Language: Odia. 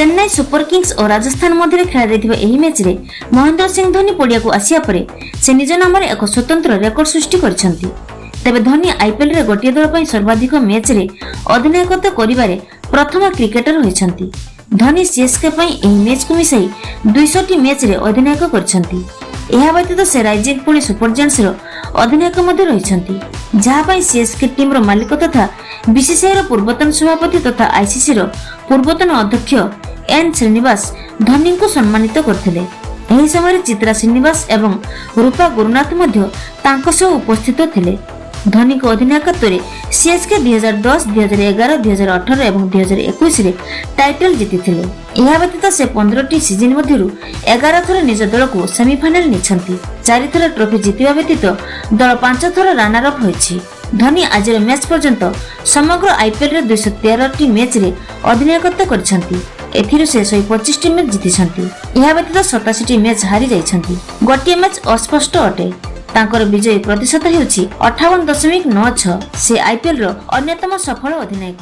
ଚେନ୍ନାଇ ସୁପର କିଙ୍ଗସ୍ ଓ ରାଜସ୍ଥାନ ମଧ୍ୟରେ ଖେଳାଯାଇଥିବା ଏହି ମ୍ୟାଚ୍ରେ ମହେନ୍ଦ୍ର ସିଂ ଧୋନି ପଡ଼ିଆକୁ ଆସିବା ପରେ ସେ ନିଜ ନାମରେ ଏକ ସ୍ୱତନ୍ତ୍ର ରେକର୍ଡ ସୃଷ୍ଟି କରିଛନ୍ତି। ତେବେ ଧୋନି ଆଇପିଏଲରେ ଗୋଟିଏ ଦଳ ପାଇଁ ସର୍ବାଧିକ ମ୍ୟାଚ୍ରେ ଅଧିନାୟକତ୍ୱ କରିବାରେ ପ୍ରଥମ କ୍ରିକେଟର ହୋଇଛନ୍ତି। ଧୋନି ସିଏସ୍କେ ପାଇଁ ଏହି ମ୍ୟାଚ୍କୁ ମିଶାଇ 200ଟି ମ୍ୟାଚ୍ରେ ଅଧିନାୟକ କରିଛନ୍ତି। ଏହା ବ୍ୟତୀତ ସେ ରାଇଜିଂ ପୁଣେ ସୁପର ଜାଏଣ୍ଟସର ଅଧିନାୟକ ମଧ୍ୟ ରହିଛନ୍ତି, ଯାହା ପାଇଁ ସିଏସ୍କେ ଟିମ୍ର ମାଲିକ ତଥା ବିସିସିଆଇର ପୂର୍ବତନ ସଭାପତି ତଥା ଆଇସିସିର ପୂର୍ବତନ ଅଧ୍ୟକ୍ଷ ଏନ୍ ଶ୍ରୀନିବାସ ଧୋନିଙ୍କୁ ସମ୍ମାନିତ କରିଥିଲେ। ଏହି ସମୟରେ ଚିତ୍ରା ଶ୍ରୀନିବାସ ଏବଂ ରୂପା ଗୁରୁନାଥ ମଧ୍ୟ ତାଙ୍କ ସହ ଉପସ୍ଥିତ ଥିଲେ। ଧୋନିଙ୍କ ଅଧିନାୟକତ୍ୱରେ ସିଏସ୍କେ 2010, 2011, 2018 ଏବଂ 2021ରେ ଟାଇଟଲ ଜିତିଥିଲେ। ଏହା ବ୍ୟତୀତ ସେ 15ଟି ସିଜିନ୍ ମଧ୍ୟରୁ 11 ଥର ନିଜ ଦଳକୁ ସେମିଫାଇନାଲ ନେଇଛନ୍ତି। ଚାରିଥର ଟ୍ରଫି ଜିତିବା ବ୍ୟତୀତ ଦଳ ପାଞ୍ଚ ଥର ରନର ଅପ୍ ହୋଇଛି। ଧୋନି ଆଜିର ମ୍ୟାଚ୍ ପର୍ଯ୍ୟନ୍ତ ସମଗ୍ର ଆଇପିଏଲରେ 213ଟି ମ୍ୟାଚ୍ରେ ଅଧିନାୟକତ୍ୱ କରିଛନ୍ତି। ଏଥିରୁ ସେ 125ଟି ମ୍ୟାଚ୍ ଜିତିଛନ୍ତି। ଏହା ବ୍ୟତୀତ 87ଟି ମ୍ୟାଚ୍ ହାରି ଯାଇଛନ୍ତି। ଗୋଟିଏ ମ୍ୟାଚ୍ ଅସ୍ପଷ୍ଟ ଅଟେ। ତାଙ୍କର ବିଜୟୀ ପ୍ରତିଶତ ହେଉଛି 58.96। ସେ ଆଇପିଏଲର ଅନ୍ୟତମ ସଫଳ ଅଧିନାୟକ।